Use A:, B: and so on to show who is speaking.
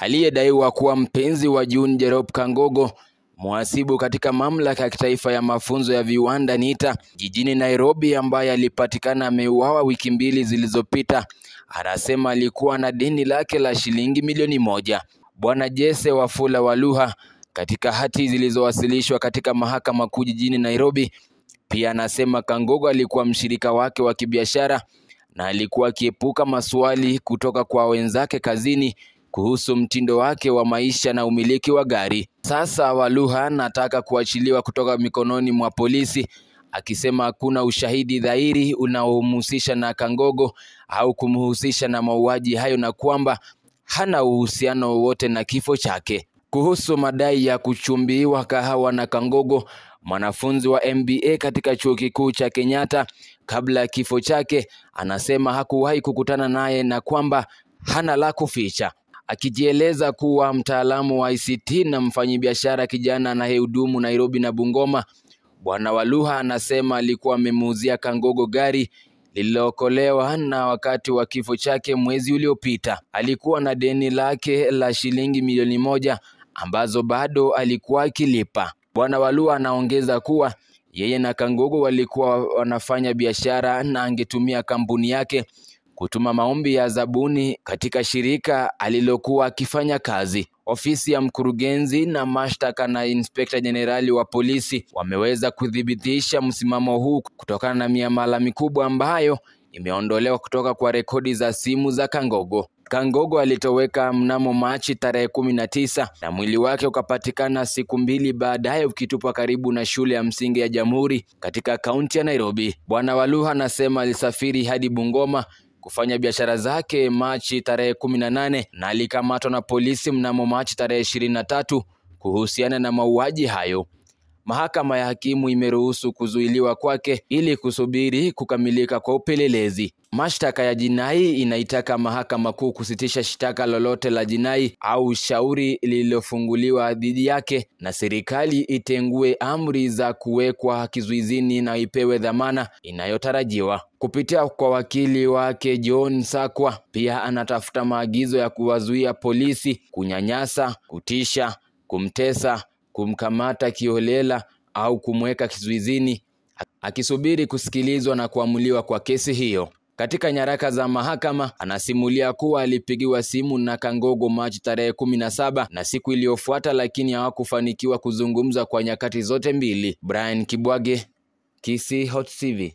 A: Aliyedaiwa kuwa mpenzi wa June Jerop Kangogo, mhasibu katika mamlaka ya kitaifa ya mafunzo ya viwanda NITA jijini Nairobi, ambaye alipatikana ameuawa wiki mbili zilizopita, anasema alikuwa na deni lake la shilingi milioni 1. Bwana Jesse Wafula Waluha, katika hati zilizowasilishwa katika mahakama kuu jijini Nairobi, pia anasema Kangogo alikuwa mshirika wake wa kibiashara na alikuwa akiepuka maswali kutoka kwa wenzake kazini kuhusu mtindo wake wa maisha na umiliki wa gari. Sasa Waluha anataka kuachiliwa kutoka mikononi mwa polisi, akisema hakuna ushahidi dhahiri unaomhusisha na Kangogo au kumhusisha na mauaji hayo na kwamba hana uhusiano wowote na kifo chake. Kuhusu madai ya kuchumbiwa kahawa na Kangogo, mwanafunzi wa MBA katika chuo kikuu cha Kenyatta kabla ya kifo chake, anasema hakuwahi kukutana naye na kwamba hana la kuficha. Akijieleza kuwa mtaalamu wa ICT na mfanyibiashara kijana anayehudumu Nairobi na Bungoma, Bwana Waluha anasema alikuwa amemuuzia Kangogo gari lililookolewa na wakati wa kifo chake mwezi uliopita. Alikuwa na deni lake la shilingi milioni 1 ambazo bado alikuwa akilipa. Bwana Waluha anaongeza kuwa yeye na Kangogo walikuwa wanafanya biashara na angetumia kampuni yake kutuma maombi ya zabuni katika shirika alilokuwa akifanya kazi. Ofisi ya mkurugenzi na mashtaka na inspekta jenerali wa polisi wameweza kuthibitisha msimamo huu kutokana na miamala mikubwa ambayo imeondolewa kutoka kwa rekodi za simu za Kangogo. Kangogo alitoweka mnamo Machi tarehe 19 na mwili wake ukapatikana siku mbili baadaye ukitupwa karibu na shule ya msingi ya Jamhuri katika kaunti ya Nairobi. Bwana Waluha anasema alisafiri hadi Bungoma kufanya biashara zake Machi tarehe 18 na alikamatwa na polisi mnamo Machi tarehe 23 kuhusiana na mauaji hayo. Mahakama ya hakimu imeruhusu kuzuiliwa kwake ili kusubiri kukamilika kwa upelelezi. Mashtaka ya jinai inaitaka mahakama kuu kusitisha shtaka lolote la jinai au shauri lililofunguliwa dhidi yake, na serikali itengue amri za kuwekwa kizuizini na ipewe dhamana inayotarajiwa. Kupitia kwa wakili wake John Sakwa, pia anatafuta maagizo ya kuwazuia polisi kunyanyasa, kutisha, kumtesa, kumkamata kiholela au kumweka kizuizini akisubiri kusikilizwa na kuamuliwa kwa kesi hiyo. Katika nyaraka za mahakama anasimulia kuwa alipigiwa simu na Kangogo Machi tarehe 17 na siku iliyofuata, lakini hawakufanikiwa kuzungumza kwa nyakati zote mbili. Brian Kibwage, Kisii Hot TV.